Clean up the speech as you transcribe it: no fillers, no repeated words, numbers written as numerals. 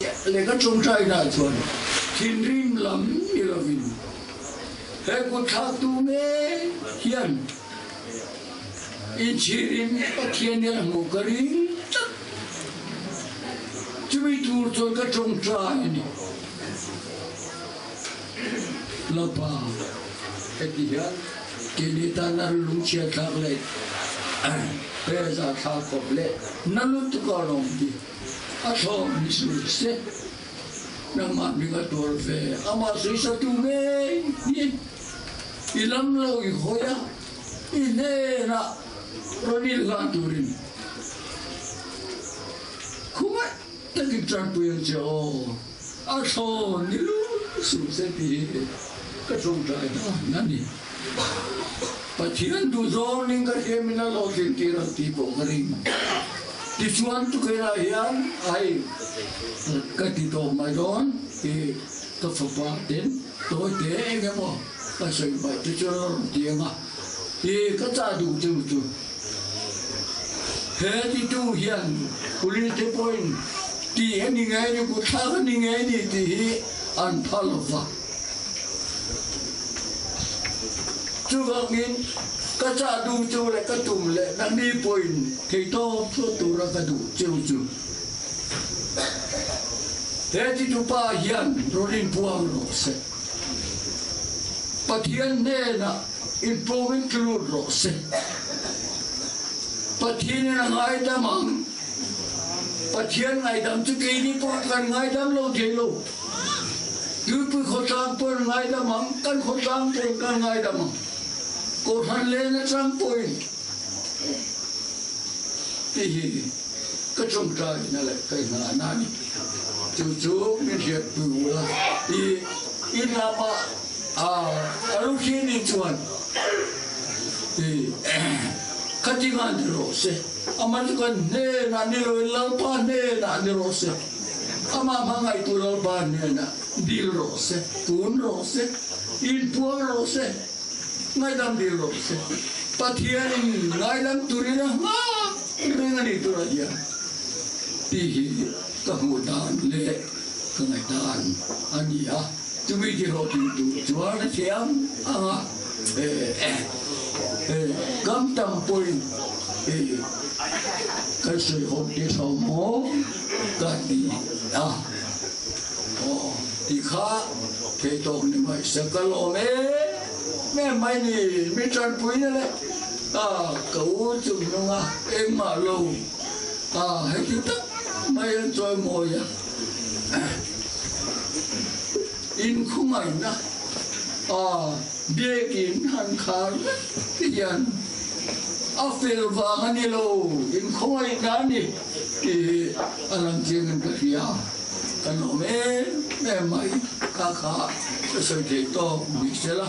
Lehkha tawngtainah chuan thinrim lam ni lovin he kutthlaktu ngei hian inchhirin Pathian hian a hmuh ka ring tlat. Chumi tur chuan ka tawngtai a ni. Lapa, heti hian keini tana lungchhiathlak leh hmel thlak khawp leh na lutuk a rawn ti. A thlawm ni sul se, nangmah hming a tuar ve. Amah sawisatu ngei hi i lam lo i hawi a, i hnenah rawn inhlan turin khungaih takin tanpui ang che aw. A thlawn ni lul sul se tih hi ka tawngtai dan a ni. Pathian duhzawng ning ka hriamin a hlawhtlin tir ang tih pawh ka ring. Tichuan tukirah hian ai ka ti tawh mai dawn i ka fapa ten tawi te eng emaw ka sawi mai te chuan a rawn ti ang a, i ka chah duh cheu chu he titu hian police te pawhin tih a ni ngei ni, kutthlak a ni ngei ni tih hi an phal lo va. Chuvangin ka chah duh chu leh ka tum leh nangni pawhin theihtawp chhuah tura ka duh cheu chu he titupa hian rawn inpuang rawh se. Pathian hnenah inpuangin tlut rawh se. Pathianin a ngaidam ang. Pathian ngaidam chu keini pawh kan ngaidam lo thei lo. Tuipui khawtlang pawhin ngaidam ang, kan khawtlang pawhin kan ngaidam ang. Kohhran len atang pawhin tih hi ka tawngtaina leh ka inngahna a ni. Chu chu min hriatpui ula i in lamah a Rukhini chuan i khatinga ni rawh se, amah chu kan hnenah ni loin Lalpa hnenah ni rawh se. Amah hmangaihtu Lalpa hnenah dil rawh se, kun rawh se, inpuang rawh se, ngaidam dil rawh se. Pathianin ngaidam turin a nghak reng a ni tur a nia tih hi ka hmuh dan leh ka ngaihdan a ni a. Chumi ti hlawhtling tur chuan a thiam ang a, kam tam pawhin kan sawi hawm tih tho maw ka ti a, aw ti kha thei tawk ni mai se ka lawm em em mai ni, mi tanpuina leh ka u chung hnunga engmah lo heti tak mai an chawimawi a. Inkhungaihna a biakin han khar vek hian a fel vang a ni lo, inkhungaihna a ni tih hi a lang chiangin ka hria. Kan awm em em mai kha kha ka sawi thei tawk ni se la.